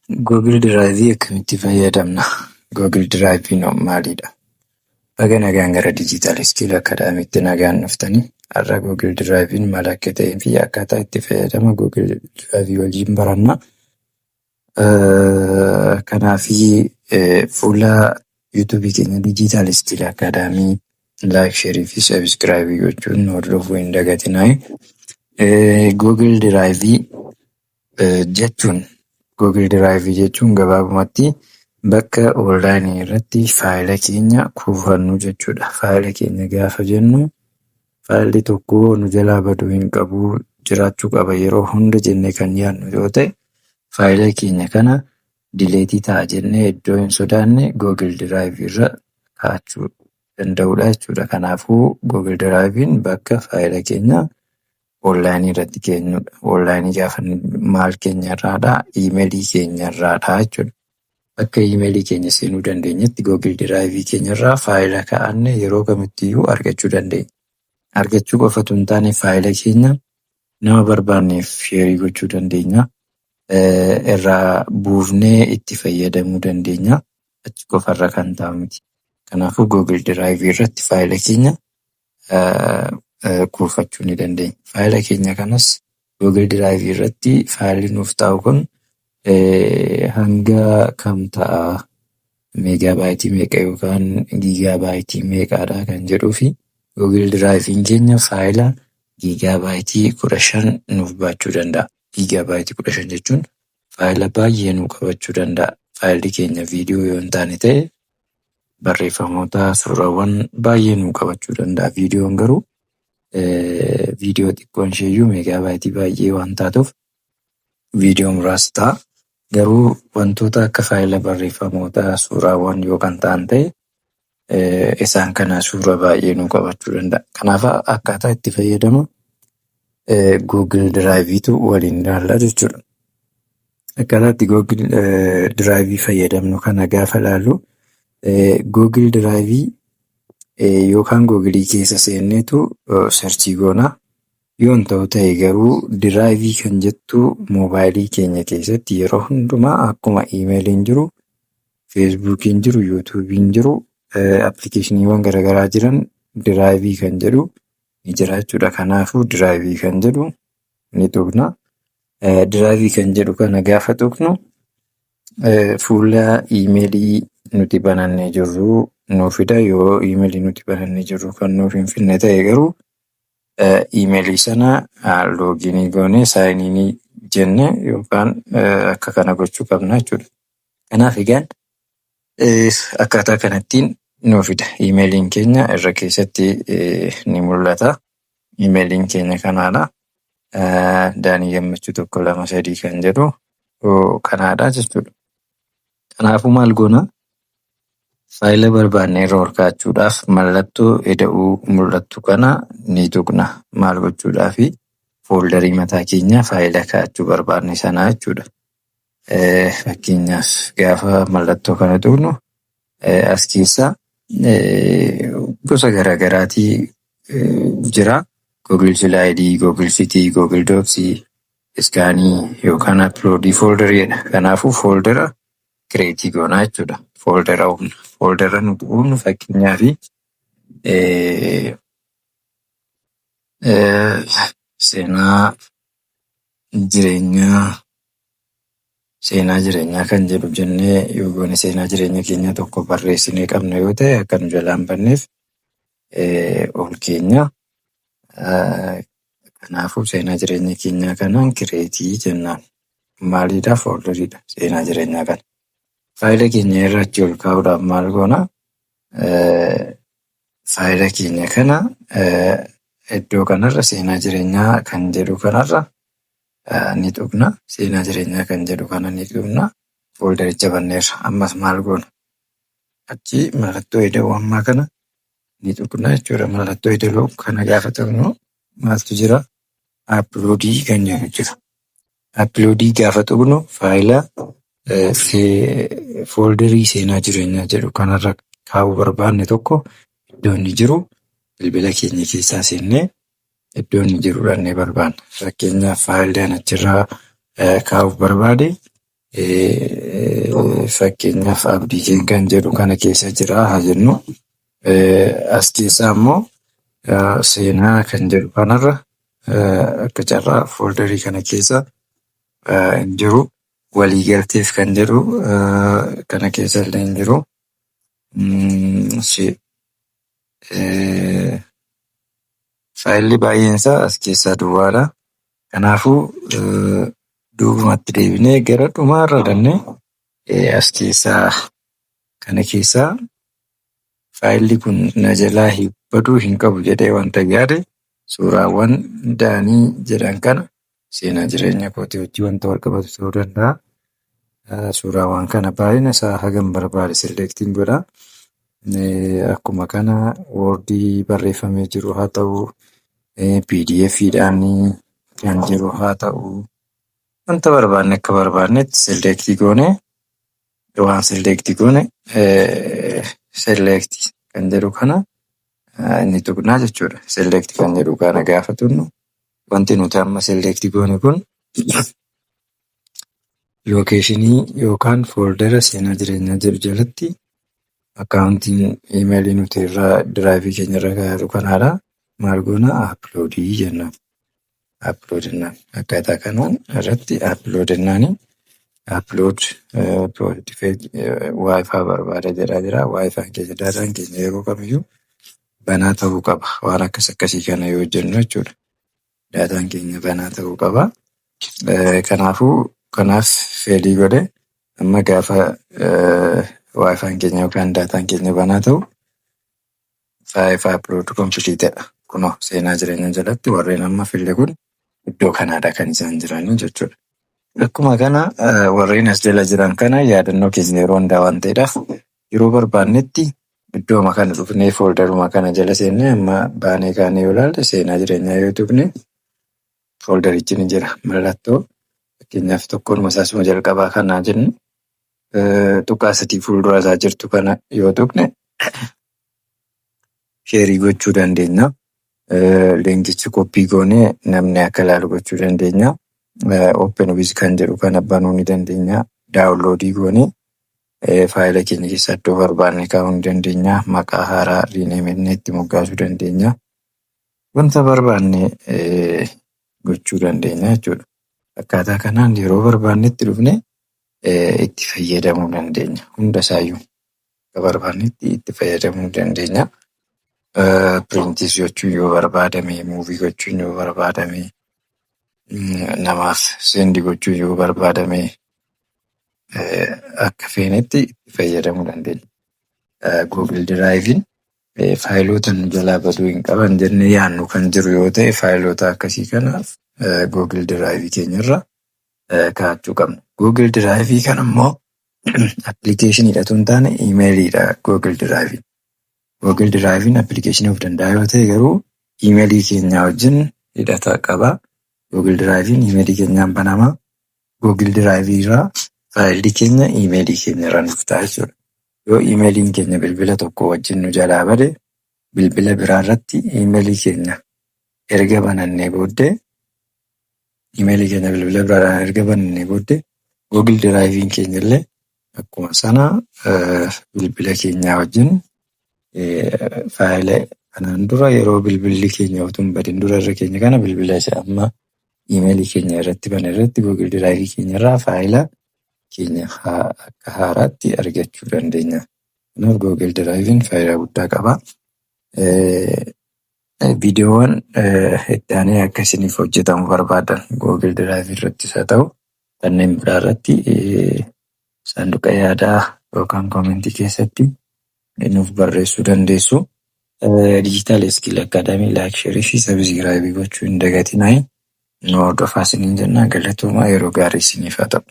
Google Drive akkamitti fayyadamna? Google Drive maalidha? Baga nagaan gara Digital Skill Academytti nagaan dhuftanii. Har'a Google Drive maal akka ta'ee fi akkaataa itti fayyadama Google Drive waliin baranna. Kanaafi fuula YouTube keenya Digital Skill Academy like, share fi subscribe gochuun hordofuu hin dagatinaa. Google Drive jechuun Google Drive jechuun gabaabumatti bakka onlaayinii irratti faayila keenya kuufannu jechuudha. Faayila keenya gaafa jennu, faayilli tokko nu jalaa baduu hin qabu, jiraachuu qaba yeroo hunda jennee kan yaadnu yoo ta'e, faayila keenya kana delete ta'a jennee iddoo hin sodaanne Google Drive irra kaa'achuu danda'udha jechuudha. Kanaafuu Google Drive'n bakka faayila keenya onlaayinii irratti keenyudha. Onlaayinii gaafa maal keenya irraadhaa? Iimeelii keenya irraadhaa jechuudha. Bakka iimeelii keenya seenuu dandeenyetti Google Drive keenya irraa faayila kaa'anne yeroo kamittiyyuu argachuu dandeenya. Argachuu qofa otoo hin taane, faayila keenya nama barbaanneef share gochuu dandeenya. Irraa buufnee itti fayyadamuu dandeenya. Achi qofarra kan taa'u miti. Kanaafuu Google Drive irratti faayila keenya kuufachuu ni dandeenya. Faayila keenya kanas Google Drive irratti faayilli nuuf taa'u kun hanga kam ta'a? Meegaabaaytii meeqa yookaan giigaabaaytii meeqaadha kan jedhuu fi Google Drive'n keenya faayila giigaabaaytii 15 nuuf baachuu danda'a. Giigaabaaytii 15 jechuun faayila baay'ee nuu qabachuu danda'a. Faayilli keenya viidiyoo yoo hin taane ta'e, barreeffamoota, suuraawwan baay'ee nuu qabachuu danda'a. Viidiyoon garuu viidiyoo xiqqoon isheeyyuu meegaabaaytii baay'ee waan taatuuf viidiyoo muraasa ta'a. Garuu wantoota akka faayila barreeffamootaa, suuraawwan yoo kan ta'an ta'e, isaan kana suura baay'ee nuu qabachuu danda'a. Kanaaf akkaataa itti fayyadama Google Drive'tu waliin ilaallaa jechuudha. Akkaataa itti Google Drive fayyadamnu kana gaafa ilaallu, Google Drive yookaan Google keessa seenneetu search goona. Yoo hin ta'u ta'e garuu, Drive kan jettu moobaayilii keenya keessatti yeroo hundumaa akkuma iimeeliin jiru, Facebookiin jiru, YouTubeiin jiru, appilikeeshiniiwwan garaagaraa jiran, Drive kan jedhu ni jira jechuudha. Kanaafuu Drive kan jedhu ni tuqna. Drive kan jedhu kana gaafa tuqnu, fuula iimeelii nuti banannee jirru nuuf fida. Yoo iimeelii nuti banannee jirru kan nuuf hin fidne ta'e garuu, iimeelii sana login goonee sign in jennee yookaan akka kana gochuu qabna jechuudha. Kanaaf egaan akkaataa kanattiin nuuf fida. Iimeeliin keenya irra keessatti ni mul'ata. Iimeeliin keenya kanaadha. Daanii Gammachuu 123 kan jedhu kanaadha jechuudha. Kanaafuu maal goona? Faayila barbaanne irra ol kaa'achuudhaaf mallattoo ida'uu mul'attu kana ni tuqna. Maal gochuudhaafi? Fooldarii mataa keenyaa faayila kaa'achuu barbaanne sanaa jechuudha. Fakkeenyaaf gaafa mallattoo kana tuqnu, as keessa gosa garaagaraatii jira. Google Slide, Google Sheet, Google Docs, scan yookaan upload folderiidha. Kanaafuu fooldera create goonaa jechuudha. Fooldera uumna. Fooldera nuti uumnu, fakkeenyaaf, seenaa jireenyaa, seenaa jireenyaa kan jedhu jennee yoo goone, seenaa jireenya keenyaa tokko barreessinee qabna yoo ta'e, akka nu jalaa hin badneef ol keenya. Kanaafuu seenaa jireenya keenyaa kanaan create jennaan. Maaliidhaa? Foolderiidha seenaa jireenyaa kana. Faayila keenya irra achi ol kaa'uudhaaf maal goonaa? Faayila keenya kana iddoo kanarra, seenaa jireenyaa kan jedhu kanarra ni tuqna. Seenaa jireenyaa kan jedhu kana ni tuqna. Fooldericha banneerra. Ammas maal goona? Achi mallattoo ida'uu ammaa kana ni tuqna jechuudha. Mallattoo ida'uu kana gaafa tuqnu maaltu jira? Upload kan jedhu jira. Upload gaafa tuqnu, faayila foolderii seenaa jireenyaa jedhu kanarra kaa'uu barbaanne tokko iddoo inni jiru bilbila keenya keessaa seennee iddoo inni jiru dhaqnee barbaanna. Fakkeenyaaf, faayilli ani achirraa kaa'uuf barbaade Fakkeenyaaf, Abdii kan jedhu kana keessa jira haa jennu. As keessaa immoo seenaa kan jedhu kanarra akka carraa folderii kana keessa hin jiru. Waliigalteef kan jedhu kana keessa illee hin jiru. Faayilli baay'een isaa as keessaa duwwaadha. Kanaafuu duubumatti deebinee gara dhumaarra dhaqnee as keessaa kana keessaa faayilli kun na jalaa baduu hin qabu jedhee wanta yaade, suuraawwan Daanii jedhan kana, seenaa jireenya kootii wajjin wanta wal qabatu ta'uu danda'a. Suuraawwan kana baay'ina isaa hagam barbaade selectiin godha. Akkuma kana Wordii barreeffamee jiru haa ta'u, PDF'dhaan kan jiru haa ta'u, wanta barbaanne akka barbaannetti selectii goonee, waan selectii goone select kan jedhu kana inni tuqnaa jechuudha. Select kan jedhu kana gaafa tuqnu, wanti nuti amma selectii goone kun locationii yookaan foldera seenaa jireenyaa jedhu jalatti accountiin emailii nuti irraa driveii keenya irra kaa'atu kanaadha. Maal goona? Uploadii jennaan. Upload jennaan. Akkaataa kanaan irratti upload jennaani, upload WiFi barbaada jedhaa jira. WiFin keenya, dataan keenya yeroo kamiyyuu banaa ta'uu qaba. Waan akkas akkasii kana yoo hojjennu jechuudha. Dataan keenya banaa ta'uu qaba. Kanaafuu kanaaf failii godhe. Amma gaafa WiFin keenya yookaan dataan keenya banaa ta'u, file upload completedha. Kunoo seenaa jireenyaa jalatti warreen amma fille kun iddoo kanaadha kan isaan jiranii jechuudha. Akkuma kana warreen as jala jiran kana yaadannoo keenya yeroo hundaa waan ta'eedhaaf, yeroo barbaannetti iddooma kana dhufnee folderuma kana jala seennee, amma baanee kaanee yoo ilaalle, seenaa jireenyaa yoo tuqne, folderichi ni jira. Mallattoo fakkeenyaaf tokkoon isaasuma jalqabaa kanaa jennu, tuqaa sadii fuuldura isaa jirtu kana yoo tuqne, shareii gochuu dandeenya. Linkicha copy goonee namni akka ilaalu gochuu dandeenya. Open with kan jedhu kana banuu ni dandeenya. Downloadii goonee faayila keenya keessa iddoo barbaanne kaa'uu ni dandeenya. Maqaa haaraa rename itti moggaasuu dandeenya. Wanta barbaanne gochuu dandeenya jechuudha. Akkaataa kanaan yeroo barbaannetti dhufnee itti fayyadamuu dandeenya. Hundasaayyuu akka barbaannetti itti fayyadamuu dandeenya. Printiis gochuun yoo barbaadame, moveii gochuun yoo barbaadame, namaaf send gochuun yoo barbaadame, akka feenetti itti fayyadamuu dandeenya. Google Driveiin faayiloota nu jalaa baduu hin qaban jennee yaadnu kan jiru yoo ta'e, faayiloota akkasii kana Google Driveii keenyarra kaa'achuu qabna. Google Driveii kana immoo applicationiidha osoo hin taane emailiidha Google Driveiin. Google Driveiin applicationii of danda'a yoo ta'e garuu emailii keenya wajjin hidhata qaba. Google Driveiin emailii keenyaan banama. Google Driveii irraa faayilli keenya emailii keenya irra nuuf ta'a jechuudha. Yoo emailiin keenya bilbila tokko wajjin nu jalaa bade, bilbila biraa irratti emailii keenya erga banannee booddee, emailii keenya bilbila biraadhaan erga banannee booddee, Google Driveiin keenya illee akkuma sana bilbila keenyaa wajjin faayila kanaan dura yeroo bilbilli keenya utuu hin badin dura irra keenya kana, bilbila isa amma emailii keenya irratti bane irratti Google Driveii keenya irraa faayila keenya akka haaraatti argachuu dandeenya. Kanaaf Google Driveiin faayidaa guddaa qaba. Viidiyoowwan itti aanee akka isiniif hojjetamu barbaadan Google Driveii irrattis haa ta'u kanneen biraa irratti, saanduqa yaadaa yookaan commentii keessatti nuuf barreessuu dandeessu. Digital Skill Academy like, shareii fi subscribeii gochuu hin dagatinaa. Nu hordofaa isiniin jenna. Galatoomaa, yeroo gaarii isiniif haa ta'u.